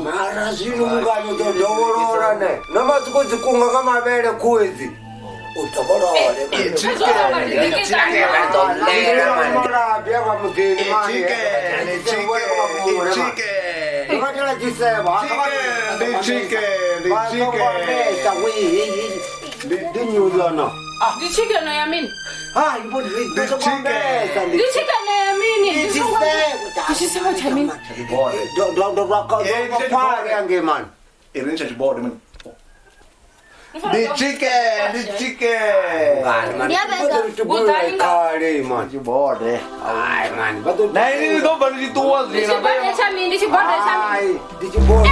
Mara zwino mungano ḓo dovholola ne na madziko dzi kunga nga mavhele khuhu edzi u dovholole malabi afha muḓini mani tshisevho ndi nyulana ndi tshikeno ya mini? Hai Ndi tshikeno ya mini? Ndi tshisevho tsha mini? Ndi chicken, ndi chicken. Hai mani Na ini ndi ḓo bva ndi tshi ṱuwa Ndi zwino. tshibode tsha mini? Ndi tshibode tsha mini? Hai ndi tshibode.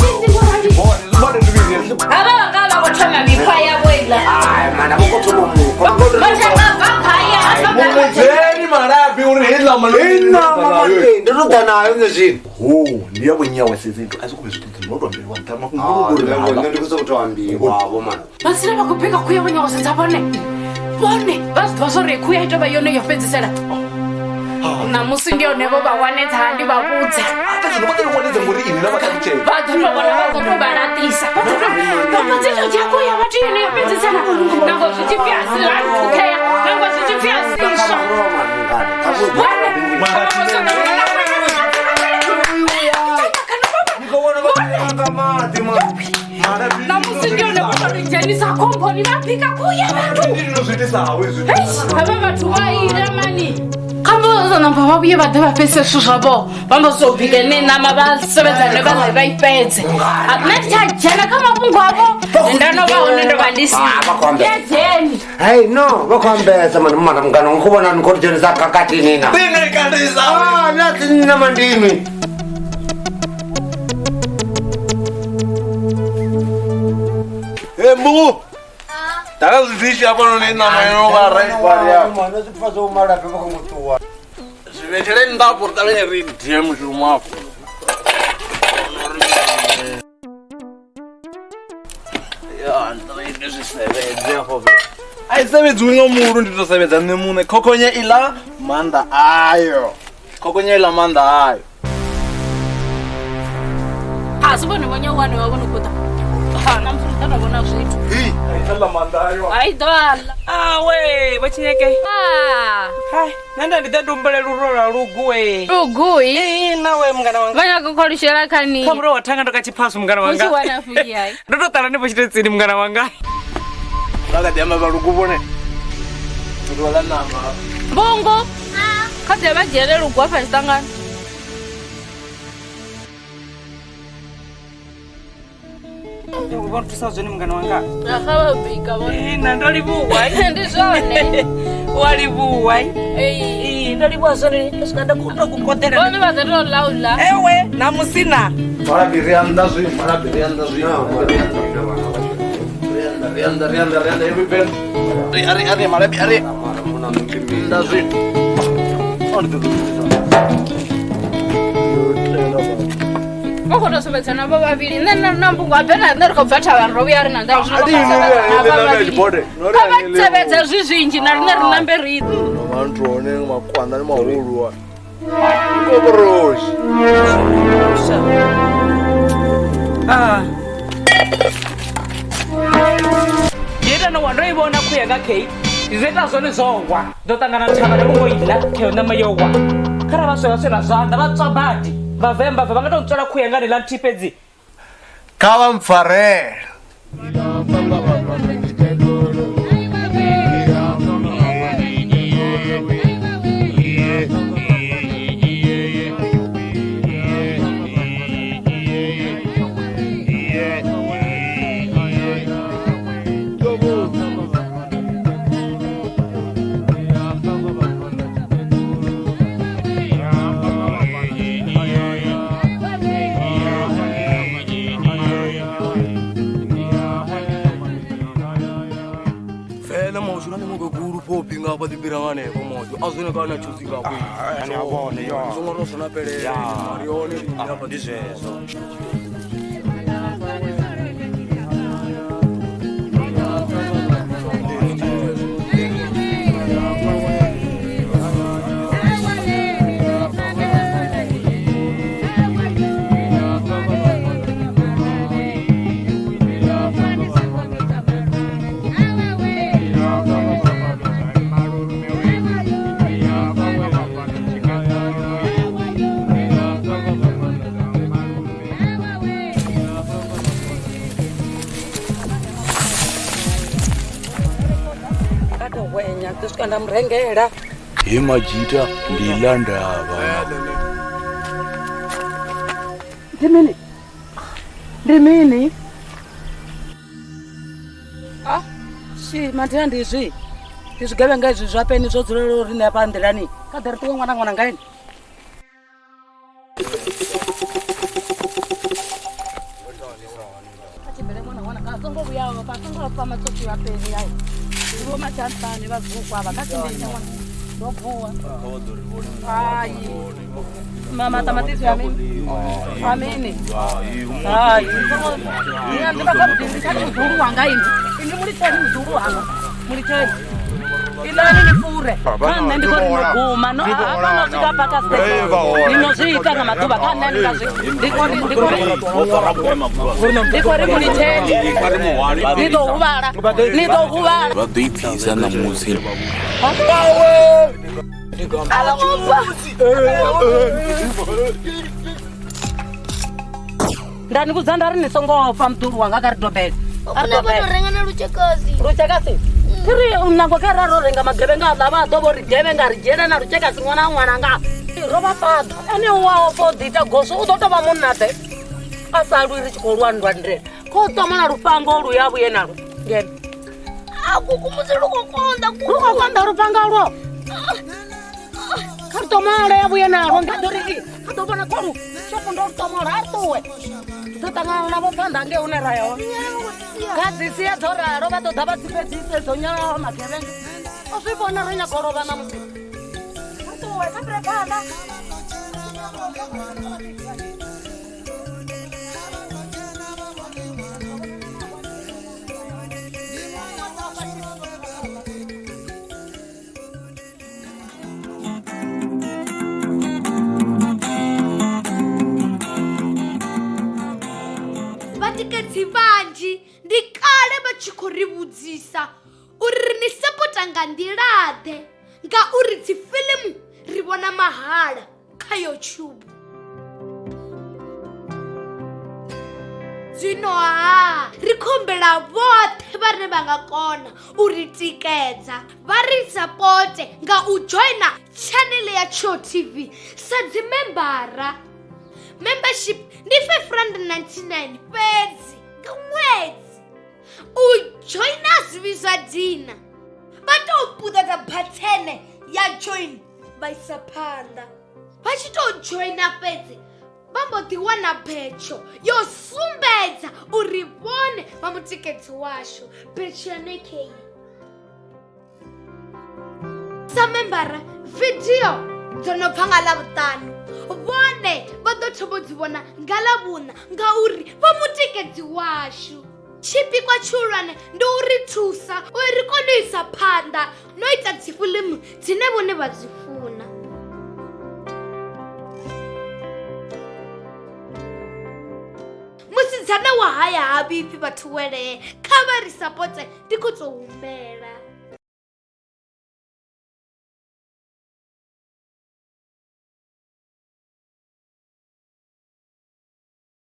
Tshibode ndi vhidzi. Havha vhanga vha khou thoma mikhwa yavho iḽa. Vha tshi nga bva kha ya, vha bva kha Mudzeni malabi uri hei ṋama Ndo to ḓa nayo nṋe zwino. Ho, ndi ya vhonyawe sedzi a si khou zwi ṱoḓi no to ambeliwa nṱha mafhungo uri Nṋe ndi khou sokou tou ambiwa vho mani. Masina vha khou bika khuhu ya vho nyago sedza vhone. Vhone vha zwi ḓivha zwa uri khuhu ya ita vha yone yo fhedzisela. Ṋamusi ndi yone vho vha wanedza ndi vha vhudza. zwino vha ḓo wanedza ngori ini na vha khathutshela. Vha ḓo tou vhona, vha ḓo tou vha laṱisa. Vha ḓo tou vha mbo dzi tou dzhia khuhu ya vhathu yone yo fhedzisela. Nangwe zwi tshi pfi a si ha pfukhea, nangwe zwi tshi pfi a si iswa. Vhone ṋamusi ndi yone vho tou ri dzhenisa khomboni vha bika khuhu ya vhathu. Ndi no zwi itisaho hezwi. Havha vhathu vha ila mani. Kha mbo namba vha vhuye vha ḓe vha fhedzise zwithu zwavho vha mbo so bike ne ṋama vha sevhedzane vha ḽe vha i fhedze. A nṋe thi tsha dzhena kha mafhungo avho nda no vha hone ndo vha ndi si Ah, vha khou ambesa. ya dzheni. Hey no, vha khou ambesa mani mara mungano ni khou vhona ni khou ri dzhenisa khakhathini na. Ndi kandisa. Ah, na si nṋe mandimi. Hey Mbugu. Dala zwi dishi hafha noni ṋama yo vha right body ya. Mani zwi pfa zwo malabi vha khou ngo ṱuwa. Zwi vhetshele nnḓa afho ri ṱavhanye ri die mushumo afho. Ya, ndi ṱavhanye zwi sevhedze afho fhethu. A i sevhedziwi nga mulu ndi to sevhedza nṋe muṋe. Khokhonya iḽa maanḓa ayo. Khokhonya iḽa maanḓa ayo. A si vhone vho nyawane vha vho no khou ḓa. Ha ṋamusi ri ḓo tou vhona zwithu. Iḽa maanḓa ayo. Ai ḓo aḽa. Awe, vho Tshinyeke. Ah, Hai, nṋe nda ndi ḓe ndi humbulela uri lwa lugu we. lugui. Ee, nawe mungana wanga. Vha nyaga u kholushela kha ni. Kha muroho wa thanga ndo ka tshiphasu mungana U wanga. tshi wana fhi hai. Ndo to ṱala hanefho tshitetsini mungana wanga. Vha kha ḓi amba vha lugu vhone. Ndi vha ḽa ṋama. Mbungu. Kha ḓe vha dzhiele lugu hafha tshiṱangani. Vho nthusa zwone mungana wanga. Na kha vha bika vhone. Ee, na ndo livhuwa. Ndi zwone. Wa livhuwa. Ee. Ee, ndo livhuwa zwone. Ndo swika nda khou tou kukoḓela. Vhone vha ḓo tou ḽa u ḽa. Ewe, ṋamusi na. Malabi ri nnḓa zwino, malabi ri nnḓa zwino. Ri nnḓa, ri nnḓa, ri nnḓa, ri nnḓa, every band. Ri ari ari malabi ari. Nnḓa zwino. Oh, ndi ḓo ḓo. Vha khou tou sumbedza na vho vhavhili nṋe na mbungu a bena nṋe ri khou bva thavhani ro vhuya ri na nḓala zwino kha vha tevhedze zwi zwinzhi na riṋe ri nambe ri vhantu hone makwanda ni mahulu koboroshi. Ndi no wa ndo i vhona khuya nga kei zwi ita zwone zwo wa ḓo ṱangana thavha na vhungo iḽa kheyo ṋama yo wa kharali vha swela swela zwanḓa vha tswa badi vhavenḓa vha nga tou ntswela khuya nga ḽiḽa nthihi fhedzi. Kha vha mpfarele. Nda murengela he majita ndi ḽa ndavha. Ndi mini? Ndi mini? Ah, shi mathina ndi zwi. Ndi zwigevhenga izwi zwa peni zwo dzulela uri nṋe hafha nḓilani. Kha ḓe ri ṱuwe ṅwana ṅwana nga ini. Kha tshimbile ṅwana ṅwana nga songo vhuya vha songo fha matsotsi a peni ayo. Vho matshantsani vha zukwa vha kha tshimbile ṅwana. Ndo vuwa. Hai. Mama tamatisi ya mini? Amini. Hai. Nṋe ndi vha kha mudulu wanga ini. Ini mulitsheni mudulu wanga. Mulitsheni. Ilani ni fure. Kha nṋe ndi khou ri no guma no hafha no swika paka ni no zwi ita nga maḓuvha kha nṋe ndi nga zwi ndi khou ri ndi khou ri mulitsheni. Ni ḓo huvhala. Ni ḓo huvhala. Vha ḓo i bvisa ṋamusi. Nda ni vhudza nda ri ni songo ofha mudulu wanga kha ri dobele. A ri dobele. Renga na lutshekasi. Lutshekasi? Ri nangwe kha ra ro renga magevhenga aḽa vha ḓo vho ri gevhenga ri dzhiela na lutshekasi ṅwana ṅwananga. Ro vha fhaḓa. Ene u wa ofha u ḓi ita goswo u ḓo tou vha munna ḓe. A sa lwi ri tshi khou lwa nndwa ndele. Kho ṱoma na lufhanga olu ya vhuye nalwo. Ngeno. A kukumusi lu khou konḓa. Lu khou konḓa lufhanga lwo. Kha ri ṱomole ya vhuye nalwo nga ḓo ri kha ḓo vhona kholu shopho ndo lu ṱomola a ri ṱuwe. Ri ḓo ṱangana navho phanḓa ngei hune ra ya hone. Kha dzi sia dzo ralo vha ḓo ḓa vha dzi fhedzise dzo nyalaho magevhenga. O zwi vhona ro nyaga u lovha ṋamusi. Kha ṱuwe kha fhire phanḓa. Vhatikedzi vhanzhi ndi kale vha tshi khou ri vhudzisa uri ri ni sapota nga nḓila-ḓe ngauri dzi fiḽimu ri vhona mahala kha YouTube. Zwino ha ri khou humbela vhoṱhe vhane vha nga kona u ri tikedza vha ri sapote nga u joina tshanele ya Tsho TV sa dzi membara. Membership ndi 599 fhedzi nga ṅwedzi. U joina zwi zwa dina. Vha tou puṱedza bathene ya join vha isa phanḓa. Vha tshi tou joina fhedzi vha mbo ḓi wana betsho yo sumbedza uri vhone vha mutikedzi washu. Betsho ya nekei. Sa membara video dzo no bva nga Ḽavhuṱanu vhone vha ḓo thoma u dzi vhona nga Ḽavhuṋa ngauri vha mutikedzi washu. Tshipikwa tshihulwane ndi u ri thusa uri ri kone u isa phanḓa no ita dzifilimu dzine vhone vha dzi funa. Musidzana wa haya ha vhifhi vhathu welee, kha vha ri sapote, ndi khou tou humbela.